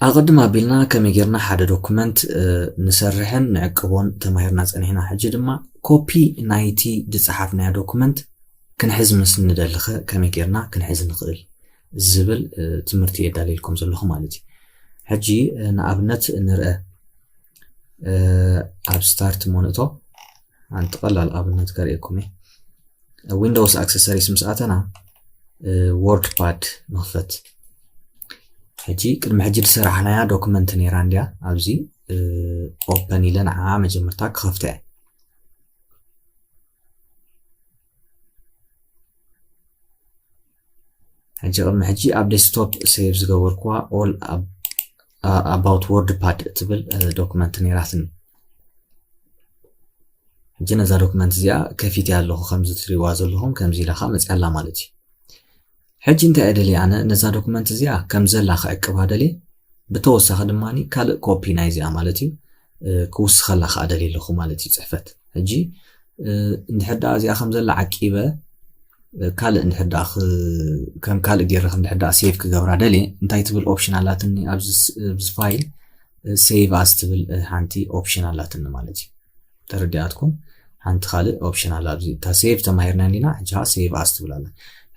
ኣቐድም ኣቢልና ከመይ ጌርና ሓደ ዶኩመንት ንሰርሕን ንዕቅቦን ተማሂርና ጸኒሕና። ሕጂ ድማ ኮፒ ናይቲ ዝጸሓፍናዮ ዶኩመንት ክንሕዝ ምስ ንደልኸ ከመይ ጌርና ክንሕዝ ንኽእል ዝብል ትምህርቲ የዳለየልኩም ዘለኹ ማለት እዩ። ሕጂ ንኣብነት ንርአ። ኣብ ስታርት ሞንእቶ ሓንቲ ቀላል ኣብነት ከርእየኩም እየ። ዊንዶውስ ኣክሰሰሪስ ምስ ኣተና ወርድ ፓድ ንኽፈት። ሕጂ ቅድሚ ሕጂ ዝሰራሕናያ ዶክመንት ነይራ እንድያ። ኣብዚ ኦፐን ኢለ ንዓ መጀመርታ ክኸፍታ እየ። ሕጂ ቅድሚ ሕጂ ኣብ ዴስክቶፕ ሴቭ ዝገበርኩዋ ኦል ኣባውት ወርድ ፓድ እትብል ዶክመንት ነይራትኒ። ሕጂ ነዛ ዶክመንት እዚኣ ከፊትያ ኣለኹ። ከምዚ ትሪእዋ ዘለኹም ከምዚ ኢላ ከዓ መፅያ ኣላ ማለት እዩ። ሕጂ እንታይ እየ ደልየ ኣነ? ነዛ ዶክመንት እዚኣ ከም ዘላ ክዕቅባ ደልየ። ብተወሳኺ ድማ ካልእ ኮፒ ናይ እዚኣ ማለት እዩ ክውስኸላ ከዓ ደልየ ኣለኹ ማለት እዩ። ፅሕፈት ሕጂ እንድሕር ደኣ እዚኣ ከም ዘላ ዓቂበ ካልእ እንድሕር ደኣ ከም ካልእ ገይረ እንድሕር ደኣ ሴቭ ክገብራ ደልየ እንታይ ትብል ኦፕሽን ኣላትኒ? ኣብዚ ፋይል ሴቭ ኣስ ትብል ሓንቲ ኦፕሽን ኣላትኒ ማለት እዩ። ተረዲኣትኩም? ሓንቲ ካልእ ኦፕሽን ኣላ ኣብዚ። እታ ሴቭ ተማሂርና እንዲና፣ ሕጂ ከዓ ሴቭ ኣስ ትብል ኣላ።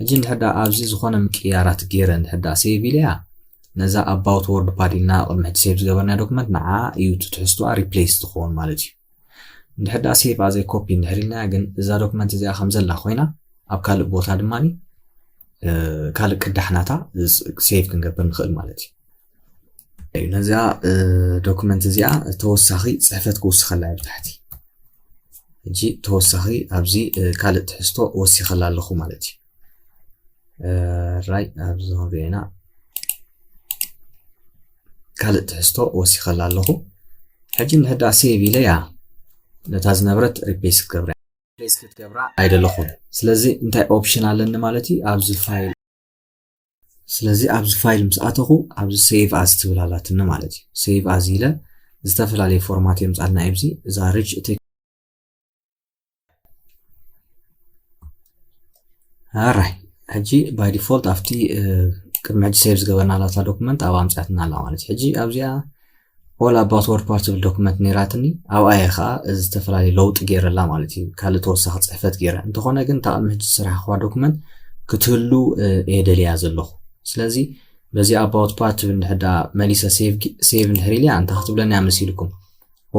ሕጂ እንድሕር ደኣ ኣብዚ ዝኾነ ምቅያራት ገይረ እንድሕር ደኣ ሴቭ ኢለያ፣ ነዛ ኣባውት ወርድ ፓድ ኢልና ቅድሚ ሕጂ ሴቭ ዝገበርና ዶክመንት ንዓ እዩ እቲ ትሕዝቶኣ ሪፕሌስ ዝኸውን ማለት እዩ። እንድሕር ደኣ ሴቭ ኣዘይ ኮፒ እንድሕር ኢልናያ ግን እዛ ዶክመንት እዚኣ ከም ዘላ ኮይና ኣብ ካልእ ቦታ ድማ ካልእ ቅዳሕ ናታ ሴቭ ክንገብር ንኽእል ማለት እዩ። ነዚኣ ዶክመንት እዚኣ ተወሳኺ ፅሕፈት ክውስኸላ እየ ብታሕቲ። ሕጂ ተወሳኺ ኣብዚ ካልእ ትሕዝቶ ወሲኸላ ኣለኹ ማለት እዩ። ራይ ኣብዚ ክንሪኦ ኢና ካልእ ትሕዝቶ ወሲኸላ ኣለኹ። ሕጂ እንድሕር ደኣ ሴቭ ኢለያ ነታ ዝነበረት ሪፕሌስ ክትገብራ ሪፕሌስ ክትገብራ ኣይደለኹን። ስለዚ እንታይ ኦፕሽን ኣለኒ ማለት እዩ ኣብዚ ፋይል ስለዚ ኣብዚ ፋይል ምስ ኣተኹ ኣብዚ ሴቭ ኣዝ ትብል ኣላትኒ ማለት እዩ። ሴቭ ኣዝ ኢለ ዝተፈላለዩ ፎርማት የምፃልና ኣብዚ እዛ ሪች ቴክ ኣራይ ሕጂ ባይ ዲፎልት ኣብቲ ቅድሚ ሕጂ ሴቭ ዝገበርና ላታ ዶክመንት ኣብ ኣምፅኣትና ኣላ ማለት እዩ። ሕጂ ኣብዚኣ ኦል ኣባውት ወርድ ፓድ ትብል ዶክመንት ነይራትኒ ኣብኣ እየ ከዓ እዚ ዝተፈላለዩ ለውጢ ገይረላ ማለት እዩ። ካልእ ተወሳኺ ፅሕፈት ገይረ እንተኾነ ግን እታ ቅድሚ ሕጂ ዝሰራሕኽዋ ዶክመንት ክትህሉ እየ ደልያ ዘለኹ። ስለዚ በዚ ኣባውት ፓድ ትብል እንድሕር ደኣ መሊሰ ሴቭ እንድሕር ኢልያ እንታይ ክትብለኒ እያ መሲልኩም?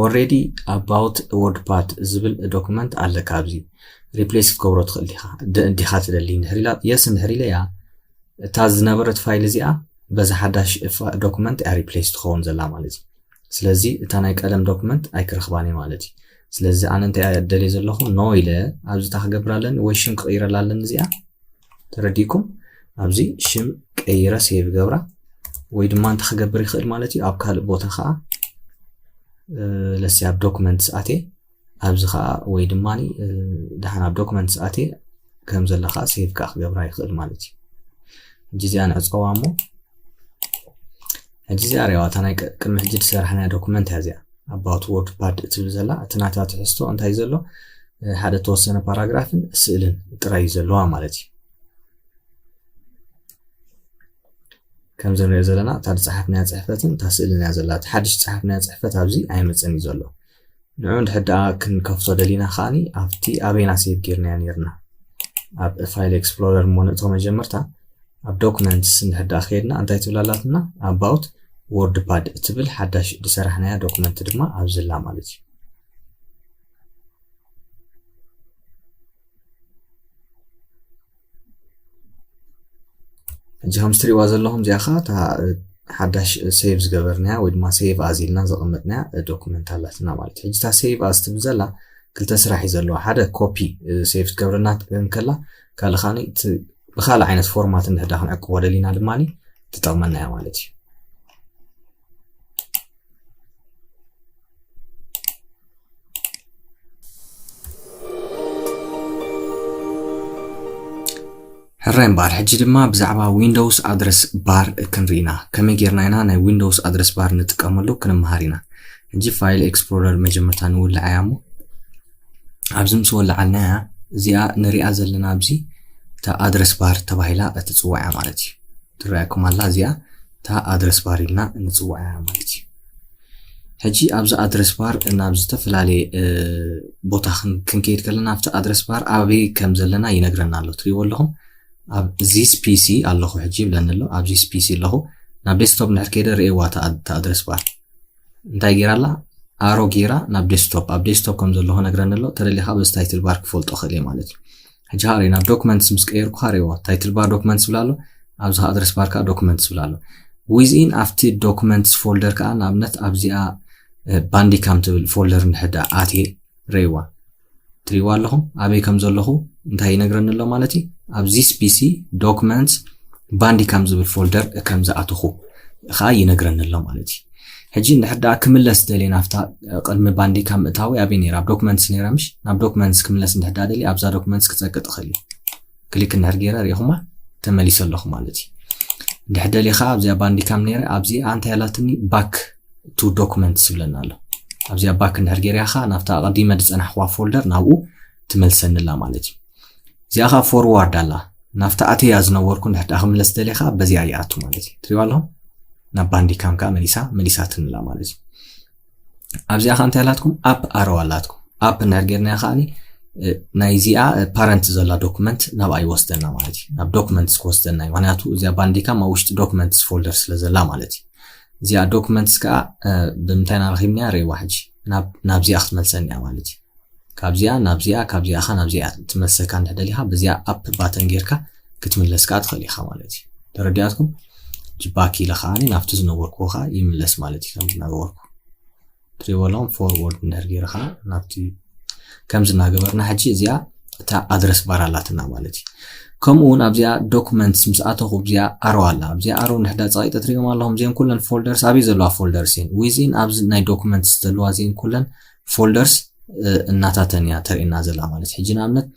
ኦልሬዲ ኣባውት ወርድ ፓድ ዝብል ዶክመንት ኣለካ ኣብዚ ሪፕሌስ ክትገብሮ ትኽእል ዲኻ ትደሊ እንድሕር ኢላ የስ እንድሕር ኢለያ እታ ዝነበረት ፋይል እዚኣ በዛ ሓዳሽ ዶክመንት እያ ሪፕሌስ ትኸውን ዘላ ማለት እዩ። ስለዚ እታ ናይ ቀደም ዶክመንት ኣይክረኽባን እየ ማለት እዩ። ስለዚ ኣነ እንታይ እየ ደልየ ዘለኹ ኖ ኢለ ኣብዚ እታ ክገብር ኣለኒ ወይ ሽም ክቕይረላ ኣለኒ እዚኣ ተረዲእኩም ኣብዚ ሽም ቀይረ ሴቭ ገብራ ወይ ድማ እንታይ ክገብር ይኽእል ማለት እዩ ኣብ ካልእ ቦታ ከዓ ለሲ ኣብ ዶክመንትስ ኣትየ ኣብዚ ከዓ ወይ ድማ ደሓን ኣብ ዶክመንትስ ኣትየ ከም ዘላ ከዓ ሴቭ ከዓ ክገብራ ይኽእል ማለት እዩ። ሕጂ እዚኣ ንዕፀዋ እሞ ሕጂ እዚኣ ሪዋ እታ ናይ ቅድሚ ሕጂ ዝሰራሕናያ ዶክመንት እያ እዚኣ ኣባውት ወርድ ፓድ እትብል ዘላ እቲ ናታ ትሕዝቶ እንታይ ዘሎ ሓደ ተወሰነ ፓራግራፍን ስእልን ጥራይ እዩ ዘለዋ ማለት እዩ። ከምዚ ንሪኦ ዘለና እታ ዝፀሓፍናያ ፅሕፈትን እታ ስእልን እያ ዘላ። እቲ ሓድሽ ዝፀሓፍናያ ፅሕፈት ኣብዚ ኣይመፅን እዩ ዘሎ። ንዑ እንድሕር ደኣ ክንከፍቶ ደሊና ከዓኒ ኣብቲ ኣበይና ሴቭ ጌርናዮ ኔርና ኣብ ፋይል ኤክስፕሎረር እሞ ንእቶ መጀመርታ ኣብ ዶክመንትስ እንድሕር ደኣ ከየድና እንታይ ትብል ኣላትና ኣባውት ወርድ ፓድ እትብል ሓዳሽ ዝሰራሕናያ ዶክመንት ድማ ኣብዚ ኣላ ማለት እዩ። ሕጂ ከም ትሪእዋ ዘለኹም እዚኣ ከዓ እታ ሓዳሽ ሴቭ ዝገበርናያ ወይ ድማ ሴቭ ኣዝ ኢልና ዘቐመጥናያ ዶክመንት ኣላትና ማለት እዩ። ሕጂ እታ ሴቭ ኣዝ ትብል ዘላ ክልተ ስራሕ እዩ ዘለዋ። ሓደ ኮፒ ሴቭ ትገብረና እንከላ ካልእ ከዓ ብካልእ ዓይነት ፎርማት እንድሕዳ ክንዕቅቦ ደሊና ድማ ትጠቕመና እያ ማለት እዩ። ሕራይ እምበኣር ሕጂ ድማ ብዛዕባ ዊንዶውስ ኣድረስ ባር ክንርኢ ኢና። ከመይ ጌርና ኢና ናይ ዊንዶውስ ኣድረስ ባር ንጥቀመሉ ክንመሃር ኢና። ሕጂ ፋይል ኤክስፕሎረር መጀመርታ ንውልዓያ እሞ ኣብዚ ምስ ወለዓልናያ እዚኣ ንሪኣ ዘለና ኣብዚ እታ ኣድረስ ባር ተባሂላ እትፅዋዕ እያ ማለት እዩ። ትረኣየኩም ኣላ እዚኣ እታ ኣድረስ ባር ኢልና ንፅውዓ ማለት እዩ። ሕጂ ኣብዚ ኣድረስ ባር ናብ ዝተፈላለየ ቦታ ክንከይድ ከለና ኣብቲ ኣድረስ ባር ኣበይ ከም ዘለና ይነግረና ኣሎ። ትሪእዎ ኣለኹም ኣብ ዚስ ፒሲ ኣለኹ ሕጂ ይብለኒ ኣሎ። ኣብ ዚስ ፒሲ ኣለኹ። ናብ ዴስክቶፕ ንድሕር ከይደ ርእይዋ እታ ኣድረስ ባር እንታይ ገይራ ኣላ? ኣሮ ገይራ ናብ ዴስክቶፕ፣ ኣብ ዴስክቶፕ ከም ዘለኹ ነግረኒ ኣሎ። ተደሊኻ በዚ ታይትል ባር ክፈልጦ ክእል እየ ማለት እዩ። ሕጂ ሃሪ ናብ ዶክመንትስ ምስ ቀየርኩ ሃሪዎ ታይትል ባር ዶክመንትስ ብላ ኣሎ። ኣብዚ ኣድረስ ባር ከዓ ዶክመንትስ ብላ ኣሎ። ዊዝኢን ኣብቲ ዶክመንትስ ፎልደር ከዓ ንኣብነት ኣብዚኣ ባንዲካም ትብል ፎልደር እንድሕር ኣትየ ርእይዋ ትሪእዋ ኣለኹም ኣበይ ከም ዘለኹ እንታይ ይነግረኒ ኣሎ ማለት እዩ። ኣብ ዚስ ፒሲ ዶክመንትስ ባንዲካም ዝብል ፎልደር ከም ዝኣተኹ ከዓ ይነግረኒ ኣሎ ማለት እዩ። ሕጂ እንድሕር ደኣ ክምለስ ደልየ ናብታ ቅድሚ ባንዲካም ምእታወይ ኣበይ ነይራ? ኣብ ዶክመንትስ ነይራ ምሽ? ናብ ዶክመንትስ ክምለስ እንድሕር ደኣ ደልየ ኣብዛ ዶክመንትስ ክጸቅጥ እኽእል እየ። ክሊክ እንድሕር ገይረ ርኢኹማ ተመሊሰ ኣለኹ ማለት እዩ። እንድሕር ደልየ ከዓ ኣብዚኣ ባንዲካም ነይረ ኣብዚኣ እንታይ ኣላትኒ ባክ ቱ ዶክመንትስ ይብለና ኣሎ። ኣብዚኣ ባክ እንድሕር ገይረ ከዓ ናብታ ኣቐዲመ ዝጸናሕኽዋ ፎልደር ናብኡ ትመልሰኒ ኣላ ማለት እዩ። እዚኣ ከዓ ፎርዋርድ ኣላ ናብታ ኣተያ ዝነበርኩ እንድሕር ደኣ ክምለስ ደልየ ከዓ በዚኣ ይኣቱ ማለት እዩ። ትሪእዋ ኣለኹም ናብ ባንዲካም ከዓ መሊሳ መሊሳትኒ ኣላ ማለት እዩ። ኣብዚኣ ከዓ እንታይ ኣላትኩም ኣፕ ኣሮ ኣላትኩም ኣፕ እንድሕር ጌርናያ ከዓ ናይዚኣ ፓረንት ዘላ ዶክመንት ናብኣ ይወስደና ማለት እዩ። ናብ ዶክመንትስ ክወስደና እዩ። ምክንያቱ እዚኣ ባንዲካም ኣብ ውሽጢ ዶክመንትስ ፎልደር ስለ ዘላ ማለት እዩ። እዚኣ ዶክመንትስ ከዓ ብምንታይ ናረኪብናያ ርእይዋ ሕጂ ናብዚኣ ክትመልሰኒ እያ ማለት እዩ። ካብዚኣ ናብዚኣ ካብዚኣ ካ ናብዚኣ ትመልሰካ እንድሕር ደሊኻ በዚኣ ኣፕ ባተን ጌርካ ክትምለስ ከዓ ትኽእል ኢኻ ማለት እዩ። ተረዲኣትኩም? ሕጂ ባክ ኢለ ከዓ ናብቲ ዝነበርኩዎ ከዓ ይምለስ ማለት እዩ። ከም ዝነበርኩ ትሪእዎ ኣለኹም ፎርወርድ እንድሕር ገይረ ከዓ ናብቲ ከምዚ እናገበርና ሕጂ እዚኣ እታ ኣድረስ ባር ኣላትና ማለት እዩ። ከምኡ እውን ኣብዚኣ ዶክመንትስ ምስ ኣተኹ ኣብዚኣ ኣሮ ኣላ ኣብዚኣ ኣሮ እንድሕር ፀቂጠ ትሪእዎም ኣለኹም እዚአን ኩለን ፎልደርስ ኣበይ ዘለዋ ፎልደርስ እየን ዊዝኢን ኣብዚ ናይ ዶክመንትስ ዘለዋ እዚአን ኩለን ፎልደርስ እናታተን እያ ተርእየና ዘላ ማለት እዩ። ሕጂ ንኣብነት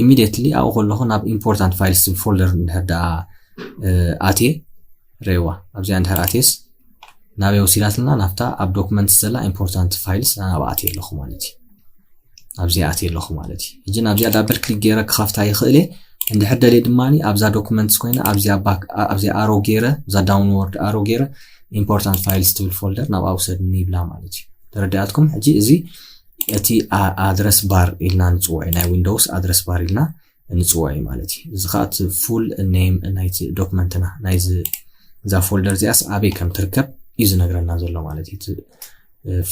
ኢሚድየትሊ ኣብኡ ከለኹ ናብ ኢምፖርታንት ፋይልስ ዝብል ፎልደር እንድሕር ደኣ ኣትየ ርእይዋ ኣብዚኣ እንድሕር ኣትየስ ናበይ ወሲዳትና ናብታ ኣብ ዶክመንትስ ዘላ ኢምፖርታንት ፋይልስ ናብኣ ኣትየ ኣለኹ ማለት እዩ። ኣብዚኣ ኣትየ ኣለኹ ማለት እዩ። ሕጂ ናብዚኣ ዳብል ክሊክ ገይረ ክኸፍታ ይኽእል እየ። እንድሕር ደልየ ድማ ኣብዛ ዶክመንትስ ኮይነ ኣብዚኣ ኣሮ ገይረ እዛ ዳውንሎርድ ኣሮ ገይረ ኢምፖርታንት ፋይልስ ትብል ፎልደር ናብኣ ውሰድኒ ይብላ ማለት እዩ። ተረዲኣትኩም? ሕጂ እዚ እቲ ኣድረስ ባር ኢልና ንፅውዖ ናይ ዊንዶውስ ኣድረስ ባር ኢልና ንፅውዖ እዩ ማለት እዩ። እዚ ከዓ እቲ ፉል ኔም ናይቲ ዶክመንትና ናይዚ እዛ ፎልደር እዚኣስ ኣበይ ከም ትርከብ እዩ ዝነግረና ዘሎ ማለት እዩ።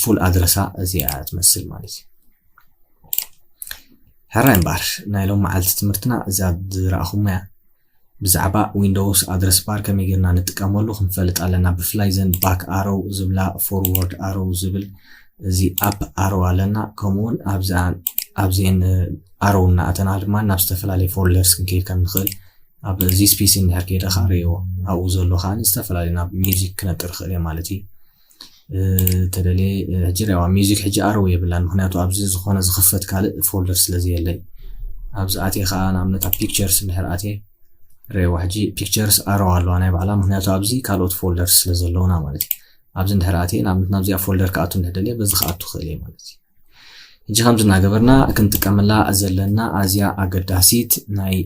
ፉል ኣድረሳ እዚኣ ትመስል ማለት እዩ። ሕራይ እምበኣር ናይ ሎም መዓልቲ ትምህርትና እዛ ዝረኣኹሞ እያ። ብዛዕባ ዊንዶውስ ኣድረስ ባር ከመይ ጌርና ንጥቀመሉ ክንፈልጥ ኣለና። ብፍላይ ዘን ባክ ኣሮው ዝብላ ፎርወርድ ኣሮው ዝብል እዚ ኣፕ ኣሮው ኣለና። ከምኡውን ኣብዘን ኣሮው እናኣተና ድማ ናብ ዝተፈላለየ ፎልደርስ ክንከይድ ከም ንኽእል ኣብ ዚስ ፒሲ እንድሕር ከይደ ከዓ ርእይዎ ኣብኡ ዘሎ ከዓ ዝተፈላለዩ ናብ ሚውዚክ ክነጥር ይኽእል እየ ማለት እዩ። ተደልየ ሕጂ ሪዋ ሚውዚክ ሕጂ ኣረው የብላን ምክንያቱ ኣብዚ ዝኾነ ዝኽፈት ካልእ ፎልደር ስለ ዘየለይ ኣብዚ ኣትየ ከዓ ንኣብነት ኣብ ፒክቸርስ እንድሕር ኣትየ ሪዋ ሕጂ ፒክቸርስ ኣረው ኣለዋ ናይ ባዕላ ምክንያቱ ኣብዚ ካልኦት ፎልደር ስለ ዘለውና ማለት እዩ። ኣብዚ እንድሕር ኣትየ ንኣብነት ናብዚኣ ፎልደር ክኣቱ እንድሕር ደልየ በዚ ክኣቱ ክእል እየ ማለት እዩ። ሕጂ ከምዚ እናገበርና ክንጥቀመላ ዘለና ኣዝያ ኣገዳሲት ናይ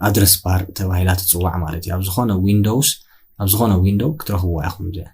ኣድረስ ባር ተባሂላ ትፅዋዕ ማለት እዩ። ኣብ ዝኾነ ዊንዶውስ ኣብ ዝኾነ ዊንዶው ክትረኽብዋ ኢኹም እዚኣ